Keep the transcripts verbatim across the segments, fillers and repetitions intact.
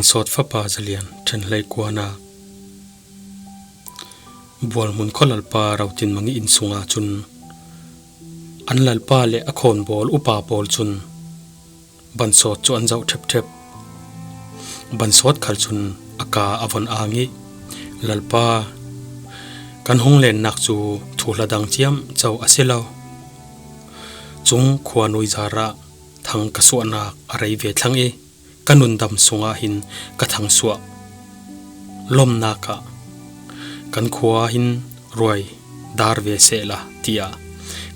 Sawt fapa Zalian ṭhen hlei kuana Bualhmun khualalpa Rotinmangi inn sunga cun an lalpa le a khawnbawl upa pawl cun Bansawt cu an zoh ṭhepṭhep. Bansawt khal cun a ka a von ang ih, "Lalpa, kan hung lennak cu thuhla dang ciamco a si lo. Cung khua nuizarah thang ka suahnak a rei ve thlang ih, ka nundam sungah hin ka thangsuah lomnak ah kan khua hin ruai dar ve sehla," tiah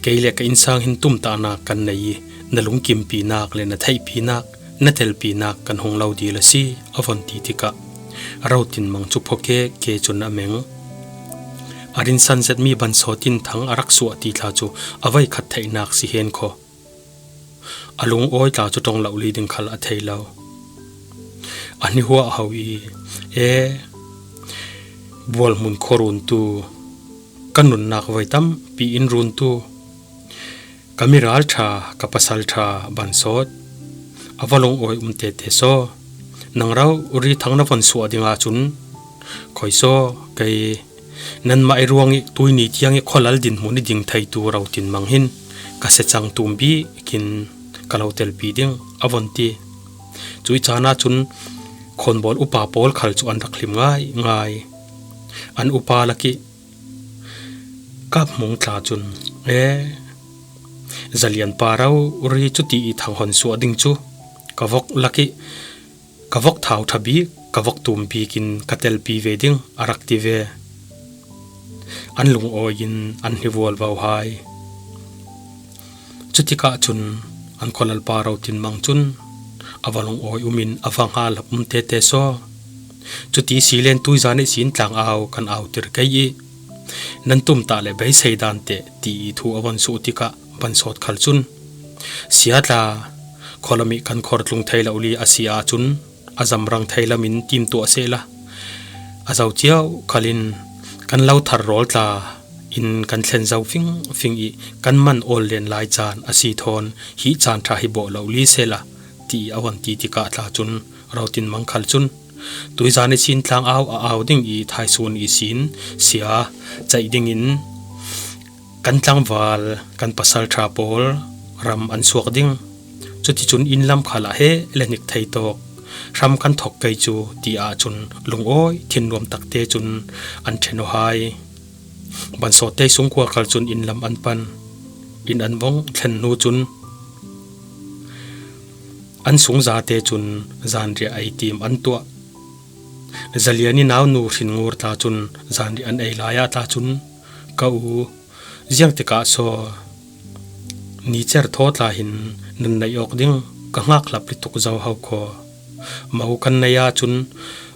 kei le ka innsang hin tumtahnak kan nei ih, na lungkimpinak le na theihpinak, na telpinak kan hung lo dil a si, a von ti tikah Rotinmang cu phuakek ke cun a meng. A rinsan zetmi Bansawt in thang a rak suah ti tla cu a voikhat theihnak si hen kho. A lungawi tla cu ṭong lo li ding khal a thei lo. A hnihuah ho ih, "E, Bualhmun khuaruntu, ka nunnak voi tampi in runtu, ka miralṭha, ka pasalṭha Bansawt, a va lungawi um tete saw, nang rori thang na von suah ding ahcun, khoi saw, kei nanmah i ruang ih tuini tiang ih khualal dinhmun i ding theitu Rotinmang hin ka secang tum bik in ka lo telpi ding," a von ti. Cuih caan ahcun khawnbawl upa pawl khal cu an rak hlim ngaingai. An upa lak ih kap hmung tla cun, "E, Zalian pa rori cuti ih thang hon suah ding cu ka vok lak ih ka vok thau ṭha bik, ka vok tum bik in ka telpi ve ding," a rak ti ve. An lungawi in an hni vualvo hai. Cutikah cun an khualalpa Rotinmang cun a va lungawi um in a va hngal um tete saw. Cuti si len tuizan ihsin tlangau kan autir kei ih, nan tumtah le beisei dan teh, ti ih thu a von suh tikah Bansawt khal cun, "Sia tla, khualam ih kan khor tlung thei lo li a si ahcun a zamrang thei lam in timtuah sehla, a zo cio khal in kan lo thar rawl tla in kan thlen zo fingfing ih kan man awl len lai caan a si thawn hi caan ṭha hi bawh lo li sehla," ti ih a von ti tikah tla cun Rotinmang khal cun, "Tuizan ihsin tlangau a au ding ih thaisun ihsin sia ceih dingin kan tlangval, kan pasalṭha pawl ram an suak ding. Cuticun inn lam khal ah he le hnik thei tawk hram kan thok kei cu," ti ahcun lungawi thinnuam takte cun an ṭhen aw hai. Bansawt tei sungkua khal cun inn lam an pan. Inn an vong thlen hnu cun an sungzate cun zanriah ei tim an tuah. Zalian ih naunu Hrinngur tla cun zanriah an ei lai ah tla cun, "Ka u, ziangtikah saw ni cer thaw tla hin nan neih awk ding ka hngak hlap lutuk zo ho kho. Mo kan nei ahcun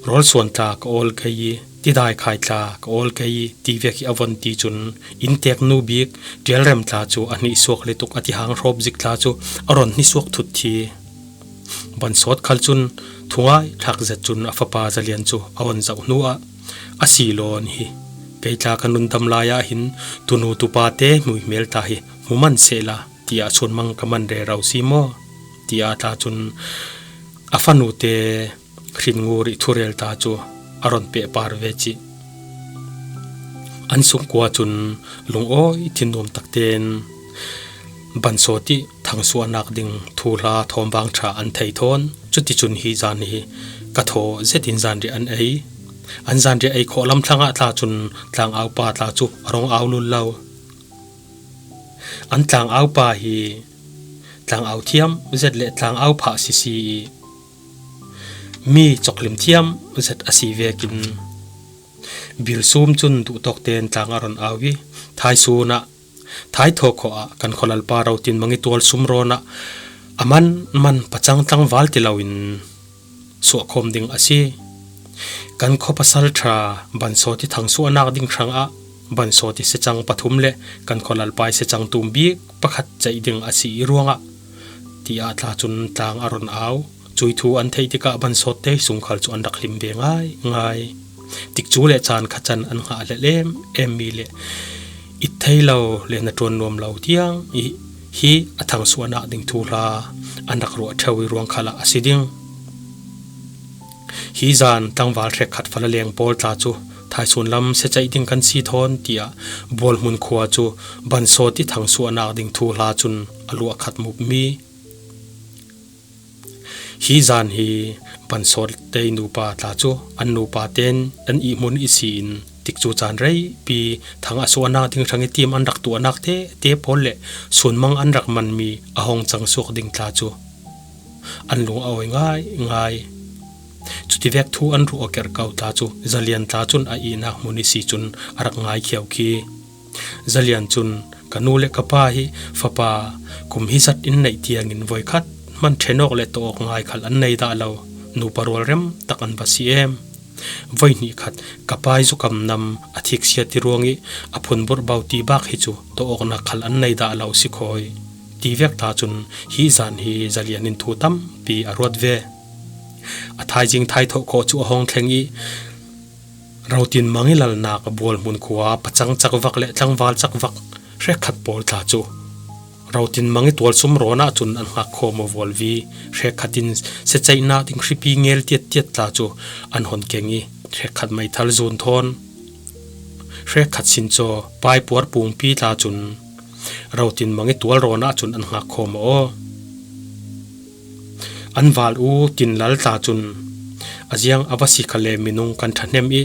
rawlsuan tla ka awl kei ih, tidai khai tla ka awl kei ih," ti vek ih a von ti cun inntek nu bik ṭialrem tla cu a hnihsuak lutuk, a tihang hrawp zik tla cu a ron hnihsuak thut thi. Bansawt khal cun thungai thlak zet cun a fapa Zalian cu a von zoh hnu ah, "A si lawn hi, kei tla ka nundam lai ah hin tunu tupa te hmuihmel tla hi hmu man sehla, tiah sunmang ka man rero si maw?" tiah tla cun a fanu te Hrinngur ih thurel tla cu a ron pehpar ve cih. An sungkua cun lungawi thinnuam takte in Bansawt ih thangsuahnak ding thuhla thawmvang ṭha an thei thawn. Cuticun hi zan hi ka thaw zetin zanriah an ei. An zanriah ei khawh lamthlang ah tla cun tlangaupa tla cu a rung au lul lo. An tlangaupa hi tlangau thiam zet le tlangau phah sisi ih mi cawkhlim thiam zet a si vekin, bilsum cun duhtawk tein tlang a ron au ih, thaisun ah, thaithaw khawh ah kan khualalpa Rotinmang ih tualsum rawn ah a man man pacang tlangval ti loin suahkhawm ding a si. Kan khuapasal ṭha Bansawt ih thangsuahnak ding hrangah Bansawt ih secang pathum le kan khualalpa ih secang tum bik pakhat ceih ding a si ih ruangah, tiah tla cun tlang a ron au. Cuih thu an theih tikah Bansawt te sungkhal cu an rak hlim ve ngaingai. Tikcu le caan kha can an hngah hlelh em em mi le it thei lo le hnaṭuan nuam lo tiang ih hi a thangsuahnak ding thuhla an rak ruah ṭheu ih ruang khalah a si ding. Hi zan tlangval hrekkhat fala leng pawl tla cu thaisun lam siaceih ding kan si thawn, tiah Bualhmun khua cu Bansawt i thangsuahnak ding thu hla cun a luah khat mupmi. Hi zan hi Bansawt tei nupa tla cu an nupa ten an ihmun ihsi in tikcu caan reipi thang a suahnak ding hrang i tim an rak tuahnak tete pawl le sunmang an rak manmi a hong cang suak ding tla cu an lung a awi ngaingai. Cutivek thu an ruah aw kerh ko tla cu Zalian tla cun a ihnak hmun ihsi cun a rak ngaikhio khi. Zalian cun, "Ka nu le ka pa hi fapa kum hi zat in neih tiangin voikhat hman ṭhen awk le tawh awk ngai khal an nei dah lo. Nupa rualrem tak an va si em. Voihnih khat ka pa i zukam nam a thiksia ti ruangih a phunburh bau ti bak hi cu tawh awknak khal an nei dah lo si khawi," tivek tla cun hi zan hi Zalian in thu tampi a ruat ve. A thaizing thaithawh khawh cu a hong thleng i, Rotin Mang i lalnak Bualhmun khua pacang cakvak le tlangval cakvak hrekkhat pawl tla cu Rotin Mang i tualsum rawn ahcun an hngakkhawm aw vualvi. Hrekkhat in siaceihnak ding hripi ngel tiattiat tla cu an hon keng i, hrekkhat meithal zun thawn, hrekkhat sincaw paipuar pungpi tla cun Rotin Mang i tual rawn ahcun an hngakkhawm aw. An val u Tin Lal tla cun, "A ziang a va si khal le minung kan ṭhahnem i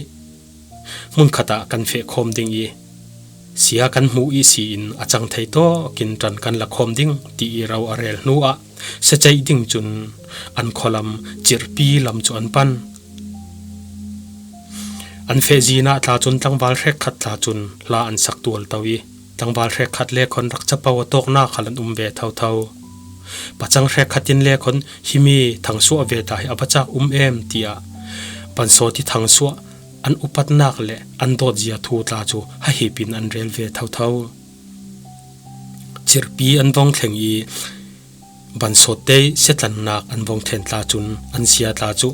hmunkhat ah kan feh khawm ding i sia kan hmuh ihsi in a cang thei tawkin ṭan kan la khawm ding," ti i ro a rel hnu ah siaceih ding cun an khualam Cirhpi lam cu an pan. An feh zin ah tla cun tlangval hrekkhat tla cun hla an sak tualto i, tlangval hrekkhat le khon rak capo a tawknak khal an um ve thotho. Pacang hrekkhat in le khon, "Himi thangsuah ve ta hi a va cak um em?" tiah Bansawt i thangsuah an upatnak le an dawtzia thu tla cu hahip in an rel ve thotho. Cirhpi an vong thleng i, Bansawt tei siatlannak an vong then tla cun an sia tla cu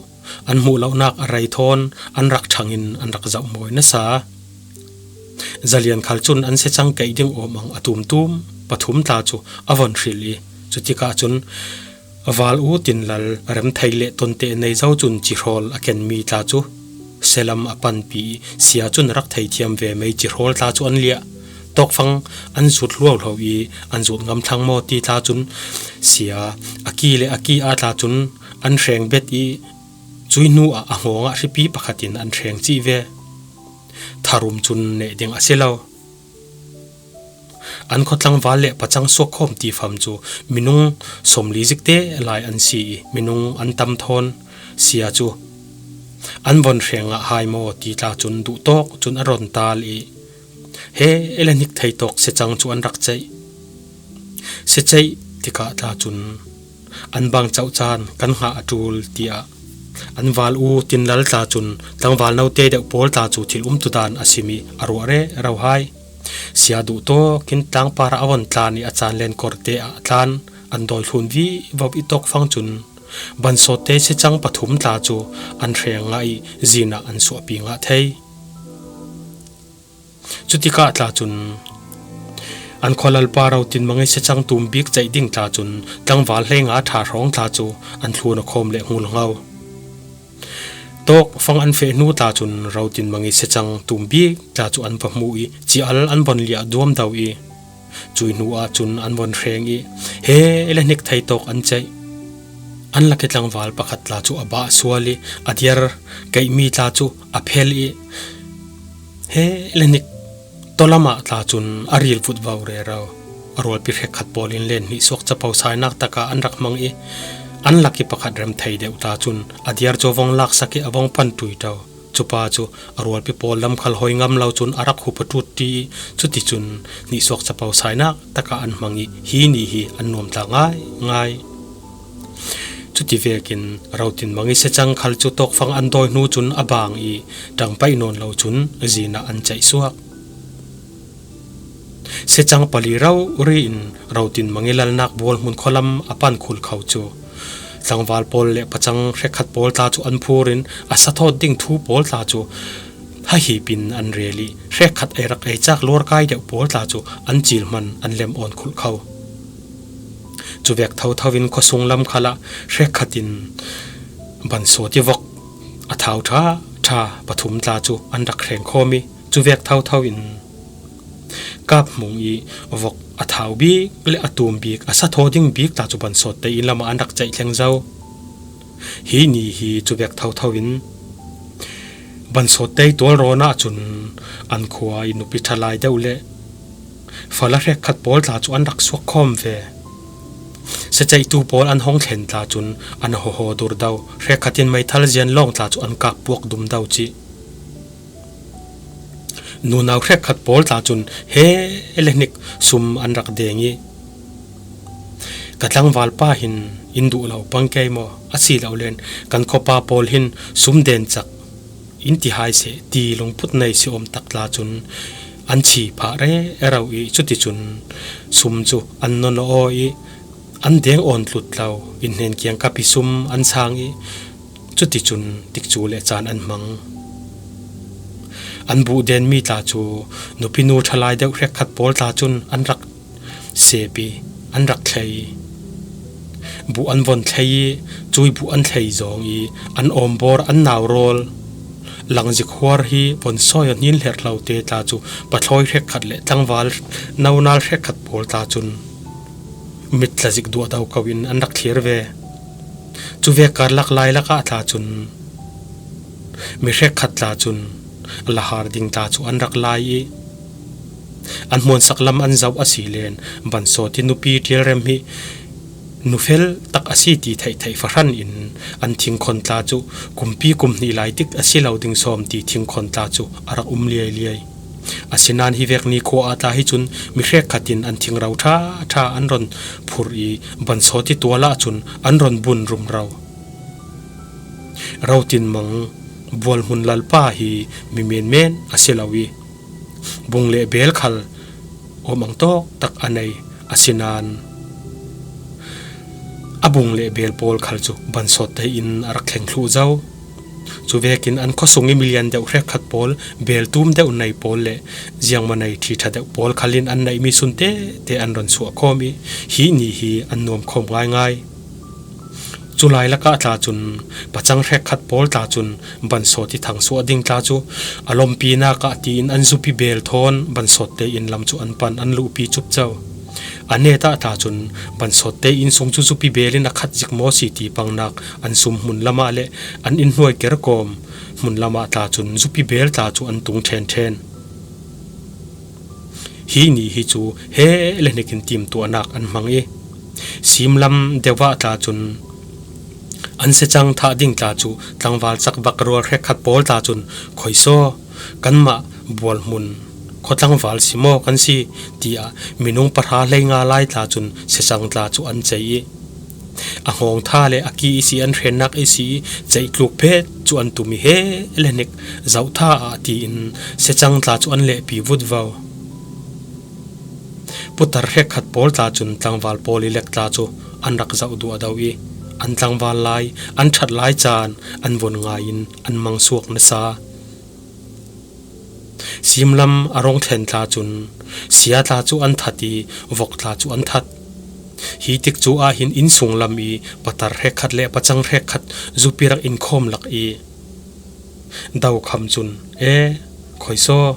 an hmuh lonak a rei thawn an rak ṭhang in an rak zoh mawi nasa. Zalian khal cun an siacang keih ding awmang a tumtum pathum tla cu a von hrilh i, cutikah cun a val u Tin Lal remthei le tonte nei zo cun cihrawl a kenmi tla cu sialam a panpi i, sia cun rak theithiam ve mei cihrawl tla cu an liah. Tawkfang an zut hluahluah i, an zut ngam thlang maw ti tla cun sia a ki le a ki ah tla cun an hreng bet i, cui hnu ah a hngawng ah hripi pakhat in an hreng cih ve. Tharum cun neh ding a si lo. An khuatlangval le pacang suakkhawm tifam cu minung sawmli zikte lai an si i, minung an tam thawn sia cu an von hreng ngah hai maw ti tla cun duhtawk cun a ron tal i, he le hnik thei tawk siacang cu an rak ceih. Siaceih tikah tla cun an bang cauh caan kan hngah a ṭul, tiah an val u Tin Lal tla cun tlangval note deuh pawl tla cu thil umtudan a sim i a ruah rero hai. Sia duhtawk in tlangpar ah a von tlan i a caan len korte ah a tlan an dawi thlun vivo i tawkfang cun Bansawt te siacang pathum tla cu an hreng ngah i zin ah an suahpi ngah thei. Cutikah tla cun an khualalpa Rotin Mang i siacang tum bik ceih ding tla cun tlangval hleinga ṭha hrawng tla cu an thlun a khawm le hngulhngo. Tawkfang an feh hnu tla cun Rotin Mang i siacang tum bik tla cu an va hmuh i cial an von liah duamdo i, cui hnu ah cun an von hreng i, he le hnik thei tawk an ceih. An lak i tlangval pakhat tla cu a bah sual i a diar keihmi tla cu a phel i, he le hnik tawlam ah tla cun a ril vutvo rero. A rualpi hrekkhat pawl in len hnihsuak capo sainak takah an rak hmang i, an lak i pakhat remthei deuh tla cun a diar cu a vong laksak i a vong pan ṭuiṭo. Cupa cu a rualpi pawl lam khal hoi ngam lo cun a rak hup a ṭut ṭi i, cuticun hnihsuak capo sainak takah an hmang i, hi ni hi an nuam tla ngaingai. Cuti vekin Rotin Mang i siacang khal cu tawkfang an dawi hnu cun a bang i, ṭang paih nawn lo cun zin ah an ceih suak. Siacang pali rori in Rotin Mang i lalnak Bualhmun khualam a pan khulh kho cu tlangval pawl le pacang hrekkhat pawl tla cu an phur in a sathawt ding thu pawl tla cu hahip in an rel i, hrekkhat ei rak ei cak luarkai deuh pawl tla cu an cil hman an lem awn khulh kho. Cuvek thotho in khuasung lam khal ah hrekkhat in Bansawt i vok a thau ṭha ṭha pathum tla cu an rak hreng khawm i, cuvek thotho in kap hmung i vok a thau bik le a tum bik, a sa thaw ding bik tla cu Bansawt te inn lamah an rak ceih thleng zo. Hi ni hi cuvek thotho in Bansawt te tualrawn ahcun an khua i nupi ṭhalai deuh le fala hrekkhat pawl tla cu an rak suak khawm ve. Siaceihtu pawl an hong thlen tla cun an hawhaw durdo, hrekkhat in meithal zian lawng tla cu an kap puak dumdo cih. Nunau hrekkhat pawl tla cun he le hnik sum an rak deng i, ka tlangval pa hin in duh lo pang kei maw? A si lo len kan khuapa pawl hin sum den cak in ti hai seh ti lungput nei si awm tak tla cun an chi phah rero i, cuticun sum cu an nonawh aw i, an deng awn tlut lo, in hnen kiangkap i sum an sang i, cuticun tikcu le caan an hmang. An buh denmi tla cu nupinu ṭhalai deuh hrekkhat pawl tla cun an rak sep i, an rak thlei i, buh an von thlei i, cui buh an thlei zawng i, an awmbawr, an nau rawl, langzik huar hi von sawi aw hnin hlerh lo te tla cu pathlawi hrekkhat le tlangval nonau hrekkhat pawl tla cun mit tlazik duahdo ko in an rak thlir ve. Cuvek karlak lailak ah tla cun mi hrekkhat tla cun lahar ding tla cu an rak lai i, an hmuansak lam an zoh a si len Bansawt i nupi ṭialrem hi nufel tak a si ti theihtheih fahran in an thingkhawn tla cu kumpi kum hnih lai tik a si lo ding sawm ti thingkhawn tla cu a rak um liailiai. Asinain hi vek ni khua ah tla hi cun mi hrekkhat in an thingro ṭha ṭha an ron phurh i, Bansawt i tual ah cun an ron bun rumro. Rotinmang Bualhmun Lalpa hi mi menmen a si lo i, bung le bel khal awm ang tawk tak a nei. Asinain a bung le bel pawl khal cu Bansawt te in a rak thleng thluh zo. Cuvekin an khuasung i milian deuh hrekkhat pawl, bel tum deuh nei pawl le ziangmanei ṭhi ṭha deuh pawl khal in an neihmi sun tete an ron suah khawm i, hi ni hi an nuam khawm ngaingai. Cu lailak ah tla cun pacang hrekkhat pawl tla cun Bansawt i thangsuah ding tla cu a lawmpinak ah tiin an zupi bel thawn Bansawt te in lam cu an pan an luhpi cupco. A net ah tla cun Bansawt te in sung cu zupi bel in a khat zik maw si ti pangnak an sum hmun lamah le an innhnuai kerkawm hmun lamah tla cun zupi bel tla cu an tung ṭhen ṭhen. Hi ni hi cu he le hnikin timtuahnak an hmang i, simlam deuh ah tla cun an siacang thah ding tla cu tlangval cakbak rual hrekkhat pawl tla cun, "Khuaisaw, kanmah Bualhmun khua tlangval si maw kan si?" tiah minung pahra hlei nga lai tla cun siacang tla cu an ceih i, a hngawng tha le a ki i si an hrennak i si i ceih tluk phet cu an tum i, he le hnik zoh tha ah tiin siacang tla cu an lehpi vut vo. Putar hrekkhat pawl tla cun tlangval pawl i lek tla cu an rak zoh duahdo i, an tlangval lai, an ṭhat lai caan an vun ngai in an mangsuak nasa. Simlam a rung thlen tla cun sia tla cu an that i, vok tla cu an that. Hi tikcu ah hin inn sunglam i patar hrekkhat le pacang hrekkhat zupi rak in khawm lak i, Dokham cun, "E, Khuaisaw,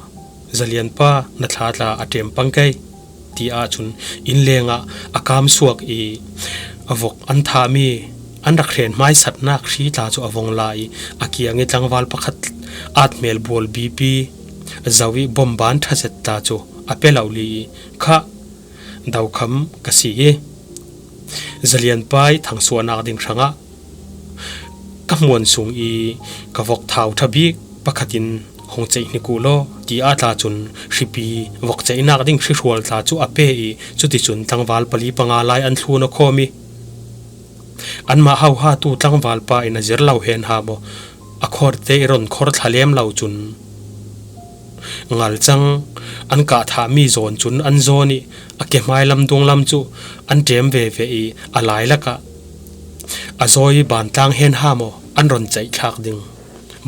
Zalianpa, na thla tla a ṭem pang kei," ti ahcun inn lengah a kam suak i, a vok an thahmi an rak hren hmaisatnak hri tla cu a vung la i, a kiang i tlangval pakhat at hmel bual bipi zo i bomban ṭha zet tla cu a pe lo li i, "Kha, Dokham ka si i Zalianpa i thangsuahnak ding hrangah ka hmuan sung i ka vok thau ṭha bik pakhat in hong ceih hnik uh law," ti ah tla cun hripi vok ceihnak ding hrihrual tla cu a pe i, cuticun tlangval pali panga lai an thlun aw khawm i, anmah hohatu tlangval pa in a zir lo hen ha maw, a khorte i ron khor thla lem lo cun ngalcang an kah thahmi zawn cun an zawn i, a kehmai lam dunglam cu an ṭem veve i, a lailak ah a zawi bantlang hen ha maw an ron ceih thlak ding.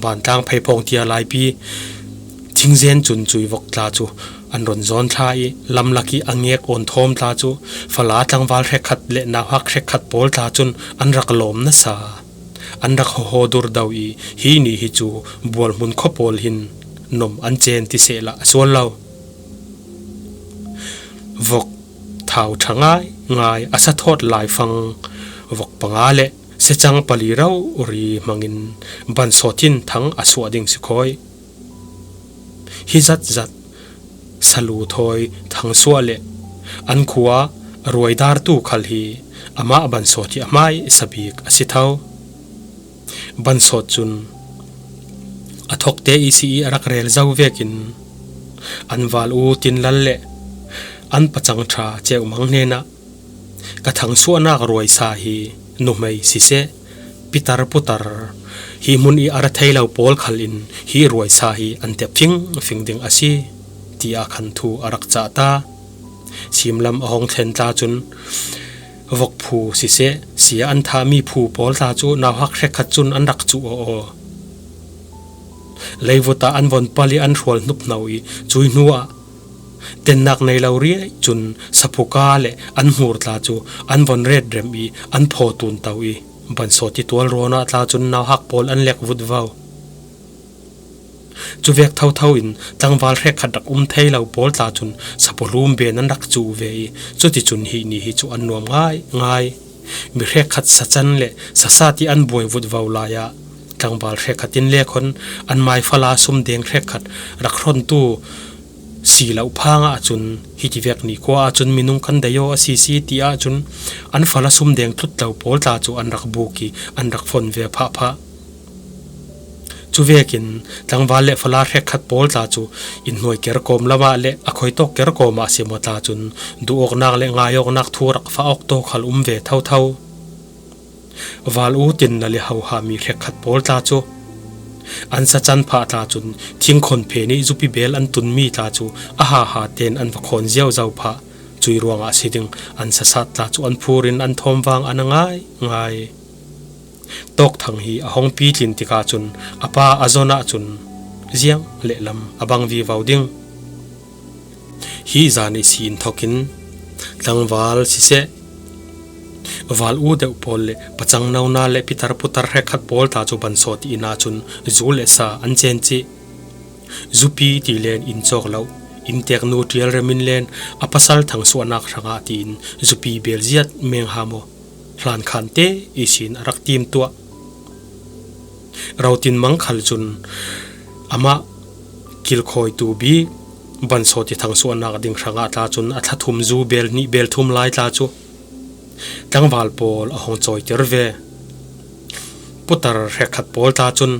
Bantlang pheiphawng tia laipi thingzen cun cui vok tla cu an ron zawn thla i, lamlak i a ngek awn thawm tla cu fala tlangval hrekkhat le nauhak hrekkhat pawl tla cun an rak lawm nasa. an rak hawhaw dur do i, hi ni hi cu bual hmun khuapawl hin nom an cen ti sehla a sual lo. Vok thau ṭha ngai ngai a sathawt laifang vok panga le secang pali rori hmangin Bansawt in thang a suah ding si khawi. Hi zatzat salu thawi thangsuah le an khua ruaidartu khal hi amah Bansawt hi a hmaisa bik a si tho. Bansawt cun a thokte i si i a rak rel zo vekin an val u Tin Lal le an pacang ṭha Ceu Mang hnenah, "Ka thangsuahnak ruaisa hi nuhmei siseh, pitar putar, hi hmun i a ra thei lo pawl khal in hi ruaisa hi an tep fingfing ding a si," tiah khan thu a rak cah ta. Simlam a hong thlen tla cun vok phu siseh, sia an thahmi phu pawl tla cu nauhak hrekkhat cun an rak cuh aw aw. Leivut ah an von pal i an hrual hnuphno i cui hnuah tennak nei lo riai cun saphuka le an hmur tla cu an von retrem i an phaw tun to i Bansawt i tualrawn ah tla cun nauhak pawl an lek vutvo. Cuvek thotho in tlangval hrekkhat rak um thei lo pawl tla cun saphuhlum ben an rak cuh ve i cuticun hi ni hi cu an nuam ngai ngai. Mi hrekkhat sacan le sasat i an buai vutvo lai ah tlangval hrekkhat in le khon an mai fala sumdeng hrekkhat rak hrontu si lo phang ahcun, hitivek ni khua ahcun minung kan dei aw a si si ti ahcun an fala sumdeng tlut lo pawl tla cu an rak buk i an rak fon ve phahphah. Cuvekin tlangval le fala hrekkhat pawl tla cu innhnuai kerkawm lamah le a khoitawk kerkawm ah simaw tla cun duhawknak le ngaiawknak thu rak fah awk tawk khal um ve thotho. Val u Tin Lal i hohami hrekkhat pawl tla cu an sacan phah tla cun thingkhawn phen i zupi bel an tunmi tla cu a haha tein an va khawn ziauzo phah. Cui ruangah si ding an sasat tla cu an phur in an thawm vang an a ngai ngai. Tawkthang hi a hong pitlin tikah cun a pa a zon ahcun ziang le lam a bang vivo ding. Hi zan i si in thokin tlangval siseh, val u deuh pawl le pacang nona le pitar putar hrekkhat pawl tla cu Bansawt i inn ahcun zu le sa an cen cih. Zupi ti len in cawk lo, innteknu Ṭial Rem in len a pasal thangsuahnak hrangah tiin zupi belziat mengha maw hlan khan te ihsin a rak tim tuah. Rotin Mang khal cun amah kilkhawitu bik Bansawt i thangsuahnak ding hrangah tla cun a thla thum zu bel hnih bel thum lai tla cu tlangval pawl a hong cawiter ve. Putar hrekkhat pawl tla cun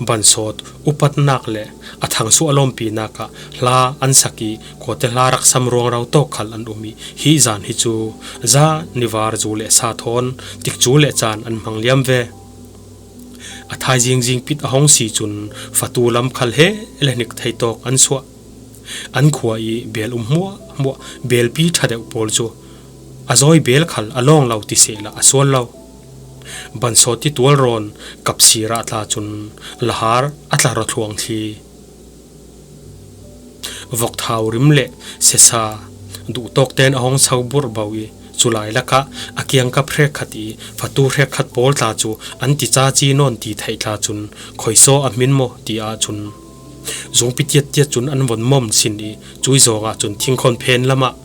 Bansawt upatnak le a thangsuah lawmpinak ah hla an sak i kuate hla rak sam ruangro tawk khal an um i hi zan hi cu za nivar zu le sa thawn tikcu le caan an hmang liam ve. A thaizing zingpit a hong si cun fatu lam khal he le hnik thei tawk an suah. An khua i bel um hmuahhmuah belpi ṭha deuh pawl cu a zawi bel khal a lawng lo ti sehla a sual lo. Bansawt i tualrawn kapsir ah tla cun lahar a tlar aw thluang thli. Vok thau rim le sesa duhtawk tein a hong so burh bo i cu lai lakah a kiangkap hrekkhat i fatu hrekkhat pawl tla cu an ti caci nawn ti theih tla cun khuaisaw a hmin maw ti ahcun zungpi tiattiat cun an von mom sin i cui zawng ahcun thingkhawn phen lamah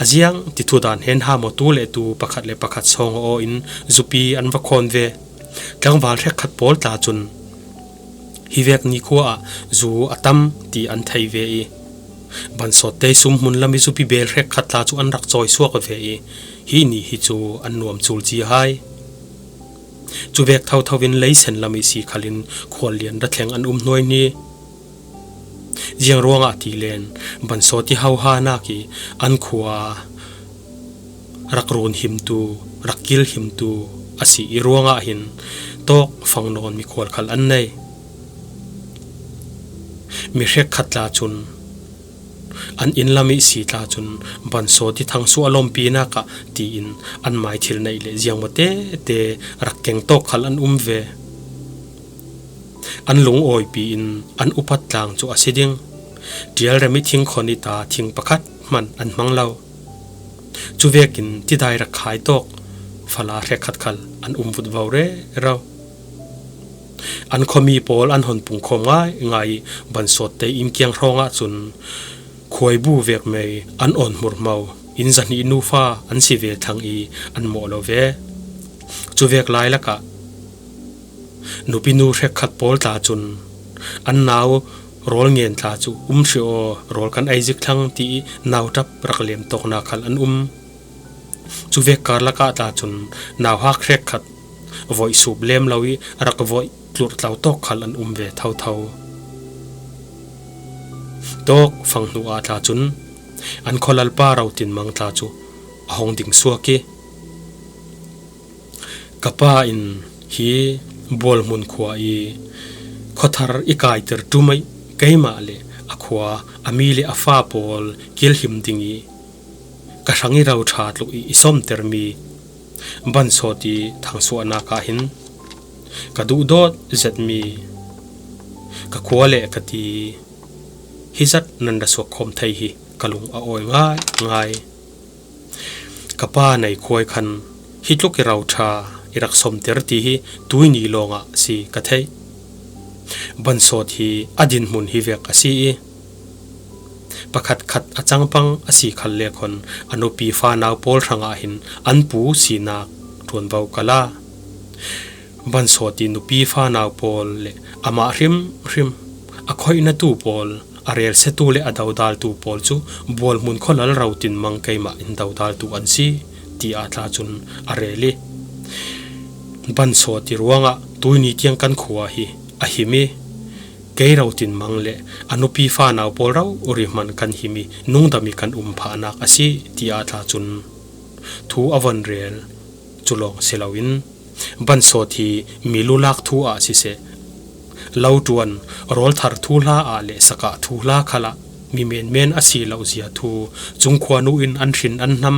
a ziang ti thudan hen ha maw tu le tu pakhat le pakhat sawng aw in zupi an va khawn ve. Tlangval hrekkhat pawl tla cun hi vek ni khua ah zu a tam ti an thei ve i Bansawt te sumhmun lam i zupi bel hrekkhat tla cu an rak cawi suak ve i hi ni hi cu an nuam cul ci hai. Cuvek thotho in leisen lam i si khalin khuallian ra thleng an um hnuai hni. Ziang ruangah ti len Bansawt i hohanak i an khua rak run himtu, rak kil himtu a si i ruangah hin tawk fang nawn mikhual khal an nei. Mi hrekkhat tla cun an inn lam i si tla cun Bansawt i thangsuah lawmpinak ah tiin an mai thil neih le ziangmaw tete rak keng tawk khal an um ve. An lungawipi in an upat tlang cu a si ding. Ṭial rem i thingkhawn i ta thing pakhat hman an hmang lo. Cuvekin tidai rak khai tawk fala hrekkhat khal an um vutvo rero. An khuami pawl an hon pungkhawm ngaingai i Bansawt te inn kiang hrawngah cun khuaibu vek mei an awn hmurhmo, inn zahnih nufa an si ve thlang i an mawh lo ve. Cuvek lai lakah nupinu hrekkhat pawl tla cun an nau rawl ngen tla cu um hrih aw, rawl kan ei zik thlang ti i nauṭap rak lem tawknak khal an um. Cuvek karlak ah tla cun nauhak hrekkhat voih sup lem lo i rak voih tlurh tlau tawk khal an um ve thotho. Tawk fang hnu ah tla cun an khualalpa Rotinmang tla cu a hong ding suak i, ka pa in hi Bualhmun khua i khuathar i kaiter ṭum i keimah le a khua, a mi le a fa pawl kilhim ding i ka hrang i roṭha tluh i i sawmtermi Bansawt i thangsuahnak ah hin ka duhdawt zetmi ka khua le ka ti hi zat nan ra suak khawm thei hi ka lung a awi ngaingai. Ka pa nei khuai khan hi tluk i roṭha i rak sawmter ti hi tuini lawngah si ka theih. Bansawt hi a dinhmun hi vek a si i, pakhatkhat a cangpang a si khal le khon a nupi fanau pawl hrangah hin an pu sinak ṭuanvo ka la. Bansawt i nupi fanau pawl le amah hrimhrim a khoihnatu pawl, a relsiatu le a dodaltu pawl cu Bualhmun khualal Rotinmang keimah in dodaltu an si, tiah tla cun a rel i, Bansawt i ruangah tuini tiang kan khua hi a him i, kei Rotinmang le a nupi fanau pawl rori hman kan him i nungdam i kan um phahnak a si, tiah tla cun thu a von rel. Cu lawng si loin Bansawt hi mi lulak thu ah siseh, loṭuan, rawlthar thuhla ah le sakah thuhla khalah mi menmen a si lo zia thu cungkhuanu in an hrin an hnam,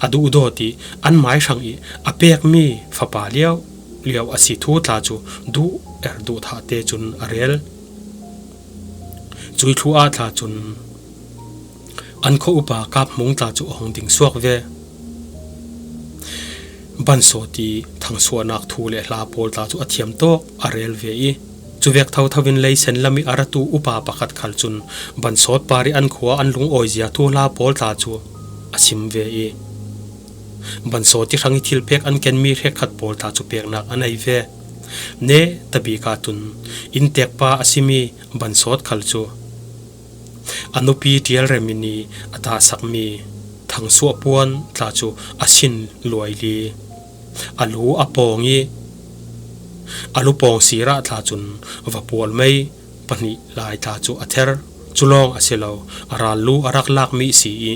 a duhdawt i an mai hrang i a pekmi fapa liau liau a si thu tla cu duh er duh thah te cun a rel. Cui thlu ah tla cun an khua upa Kap Hmung tla cu a hong ding suak ve. Bansawt i thangsuahnak thu le hla pawl tla cu a thiam tawk a rel ve i, cuvek thotho in leisen lam i a ratu upa pakhat khal cun Bansawt par i an khua an lungawi zia thu hla pawl tla cu a sim ve i, Bansawt i hrang i thilpek an kenmi hrekkhat pawl tla cu peknak a nei ve. Neta bik ah tun inntekpa a simi Bansawt khal cu a nupi Ṭial Rem in i a tasakmi thangsuah puan tla cu a sin luaili, a lu a pawng i, a lu pawng sirah tla cun va pual mei pahnih lai tla cu a ther. Cu lawng a si lo, a ral lu a rak lakmi si i,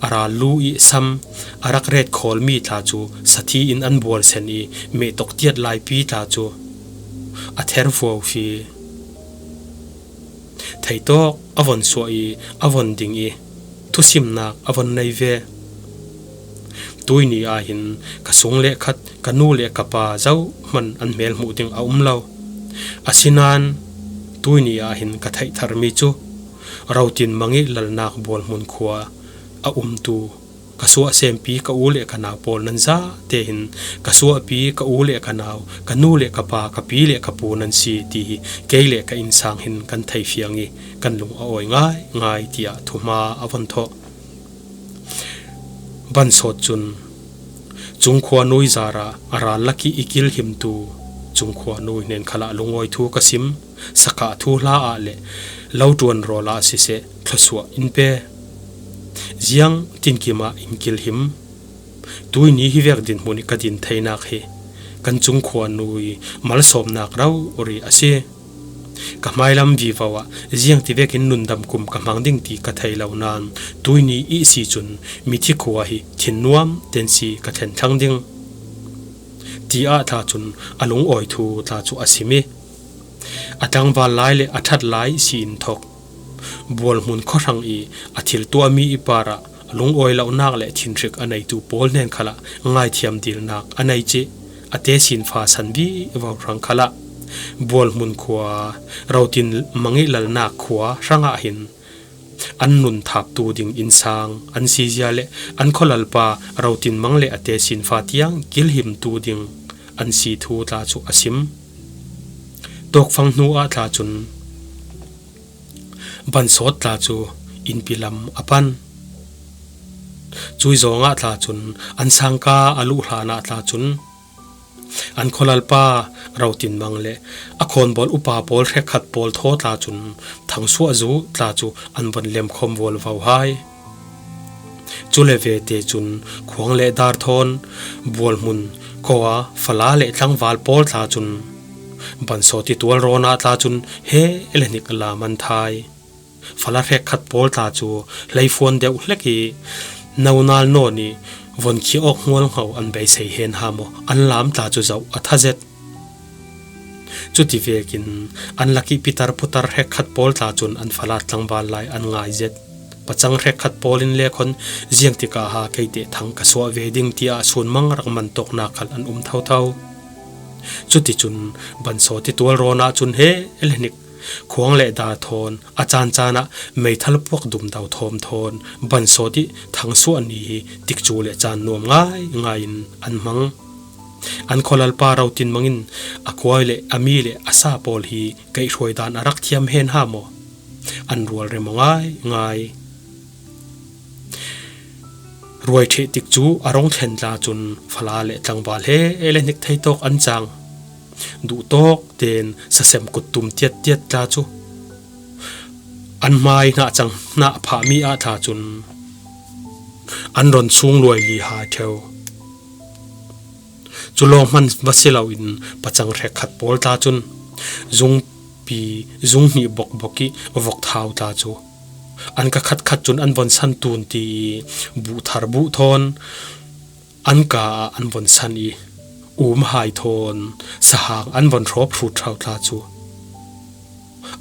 a ral lu i sam a rak ret khawlmi tla cu sathi in an bual sen i, mehtok tiat laipi tla cu a ther vuau fi. Theitawk a von suah i a von ding i thusimnak a von nei ve. Tuini ah hin ka sung le khat ka nu le ka pa zohman an hmel hmuh ding a um lo. Asinain tuini ah hin ka theih tharmi cu Rotinmang i lalnak Bualhmun khua a umtu ka suahsempi ka u le ka nau pawl nan zate hin ka suahpi ka u le ka nau, ka nu le ka pa, ka pi le ka pu nan si ti hi kei le ka innsang hin kan thei fiang i kan lung a awi ngaingai, tiah thuhma a von thawh. Bansawt cun cungkhua nui zarah a ral lak i i kilhimtu cungkhua nui hnen khalah lungawi thu ka sim. Sakah thuhla ah le loṭuan rawl ah siseh, thluasuah in pe. Ziang tinkim ah in kilhim. Tuini hi vek dinhmun i ka din theinak hi kan cungkhua nui malsawmnak rori a si. Ka hmailam vivo ah ziangtivek in nundam kum ka hmang ding ti ka thei lo nain tuini ihsi cun mithi khua hi thinnuam tensi ka thlen thlang ding, tiah tla cun a lungawi thu tla cu a sim i, a tlangval lai le a ṭhat lai si in thok Bualhmun khuahrang i a thil tuahmi i parah lungawi lonak le thinhrik a neitu pawl hnen khalah ngaithiam dilnak a nei cih a tesinfa san vivo hrang khalah Bualhmun khua, Rotinmang i lalnak khua hrangah hin an nun thaptu ding innsang an si zia le an khualalpa Rotinmang le a tesinfa tiang kilhimtu ding an si thu tla cu a sim. Tawkfang hnu ah tla cun Bansawt tla cu innpi lam a pan. Cui zawng ah tla cun an sangka a luh hlan ah tla cun an khualalpa Rotinmang le a khawnbawl upa pawl hrekkhat pawl thaw tla cun Thangsuah zu tla cu an von lemkhawm vualvo hai. Cule vete cun khuang le dar thawn bualhmun, kawa, fala le tlangval pawl tla cun Bansawt i tualrawn ah tla cun he le hnik lam an thai. Fala hrekkhat pawl tla cu hleifuan deuh hlek i nonal nawn i von khia awk hmualhngo an beisei hen ha maw, an lam tla cu zoh a tha zet. Cuti vekin an lak i pitar putar hrekkhat pawl tla cun an fala tlangval lai an ngai zet. Pacang hrekkhat pawl in le khawn ziang tikah ha keite thang ka suah ve ding tiah sun mang rak man tawknak khal an um thotho. Cuticun Bansawt i tualrawn ah cun he le hnik, khuang le dar thawn a caan caan ah meithal puak dum do thawm thawn Bansawt i Thangsuah ni hi tikcu le caan nuam ngai ngai in an hmang. An khualalpa Rotinmang in a kuai le a mi le a sa pawl hi kaihhruai dan a rak thiam hen ha maw? An rual rem aw ngai ngai. Ruai ṭheh tikcu a rong thlen tla cun fala le tlangval he le hnik thei tawk an cang. Duhtawk tein sasem kuttum tiat tiat tla cu an hmai hnah cang hnah phahmi ah tla cun an ron sung luai li hai ṭheu. Cu lawng hman va si loin pacang hrekkhat pawl tla cun zungpi, zung hnih bokbok i vok thau tla cu an ka khatkhat cun an von san tun ti i buh thar buh thawn an ka ah an von san i um hai thawn sahang an von hrawp hrut ṭhau tla cu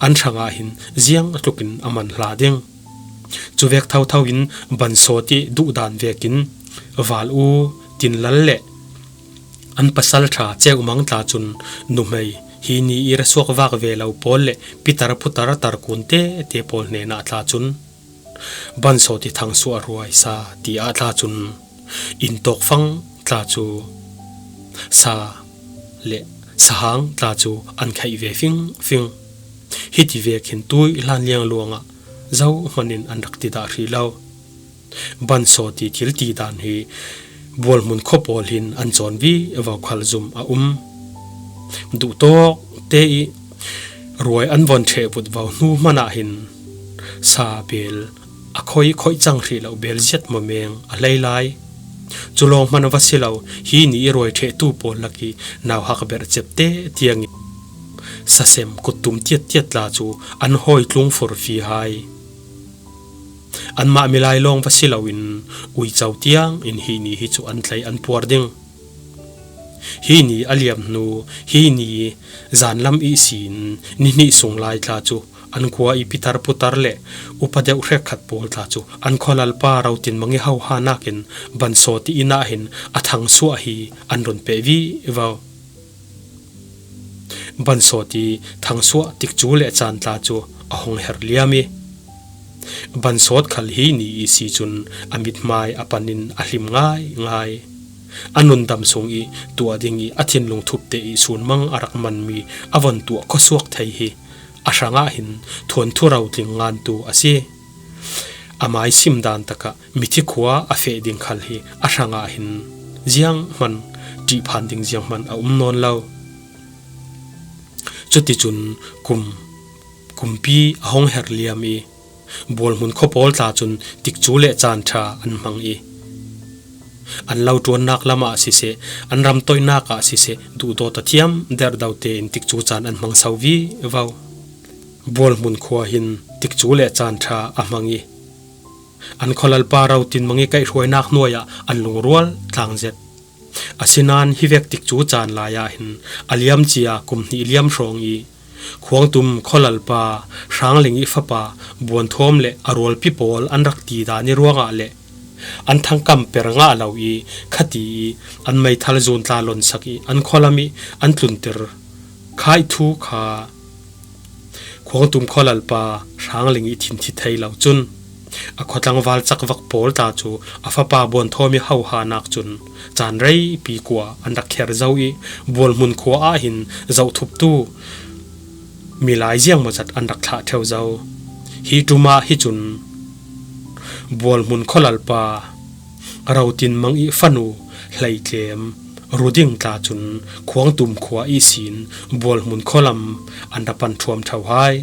an hrangah hin ziang tlukin a man hla ding. Cuvek thotho in Bansawt i duhdan vekin Val U, Tinlal le an pasalṭha Ceumang tla cun nuhmei hi ni i ra suak vak ve lo pawl le pitar putar tarkun tete pawl hnenah tla cun Bansawt i Thangsuah ruai sa ti ah tla cun inn tawkfang tla cu sa le sahang tla cu an khaih ve fingfing. Hiti vek hin tui hlan liang luangah zohman in an rak ti dah hrih lo. Bansawt i thil ti dan hi bualhmun khua pawl hin an cawn vivo khal zum a um. Duhtawk te i ruai an von ṭheh vut vo hnu hmanah hin sa bel a khoi khoih cang hrih lo bel ziat mameng a hlei lai. Cu lawng hman va si lo, hi ni i ruai ṭhehtu pawl lak i nauhak berh cep te tiang i sasem kuttum tiat tiat tla cu an hawi tlung furfi hai. Anmah milai lawng va si loin uico tiang in hi ni hi cu an tlei an puar ding. Hi ni a liam hnu, hi ni zanlam ihsin ni hnih sung lai tla cu an kua i pitar putar le upa deuh hrekkhat pawl tla cu an khualalpa Rotinmang i hoha nakin Bansawt i inn ah hin a Thangsuah hi an run peh vivo. Bansawt i Thangsuah tikcu le caan tla cu a hung her liam i Bansawt khal hi ni i si cun a mithmai a panin a hlim ngai ngai. A nundam sung i tuah ding i a thinlung thupte i sunmang a rak manmi a von tuah khuasuak thei hi a hrangah hin thuanthu rotling ngantu a si. A mai sim dan takah mithi khua a feh ding khal hi a hrangah hin zianghman ṭihphan ding zianghman a um nawn lo. Cuticun kum, kumpi a hung her liam i bualhmun khua pawl tla cun tikcu le caan ṭha an hmang i an lo ṭuannak lam ah siseh, an ramtoihnak ah siseh, duhdawt a thiam derhdo tein tikcu caan an hmang so vivo. Bualhmun khua hin tikcu le caan ṭha a hmang i an khualalpa Rotinmang i kaihhruainak hnuai ah an lungrual tlang zet. Asinain hi vek tikcu caan lai ah hin a liam cia kum hnih liam hrawng i Khuangtum khualalpa Hrangling i fapa Buanthawm le a rualpi pawl an rak ti dan i ruangah le an thangkam per ngah lo i khati i an meithal zun tla lonsak i an khualam i an tlunter khaih thu kha Khuangtum khualalpa Hrangling i thin thi thei lo cun a khuatlangval cakvak pawl tla cu a fapa Buanthawm i hohanak cun caan reipi kua an rak kher zo i Bualhmun khua ah hin zohthuptu milai ziangmawzat an rak thlah ṭheu zo. Hi ṭumah hi cun Bualhmun khualalpa Rotin Mang ih fanu Hleitlem Ruding tla cun Khuangtum khua ihsin Bualhmun khualam an ra pan ṭhuam ṭheu hai.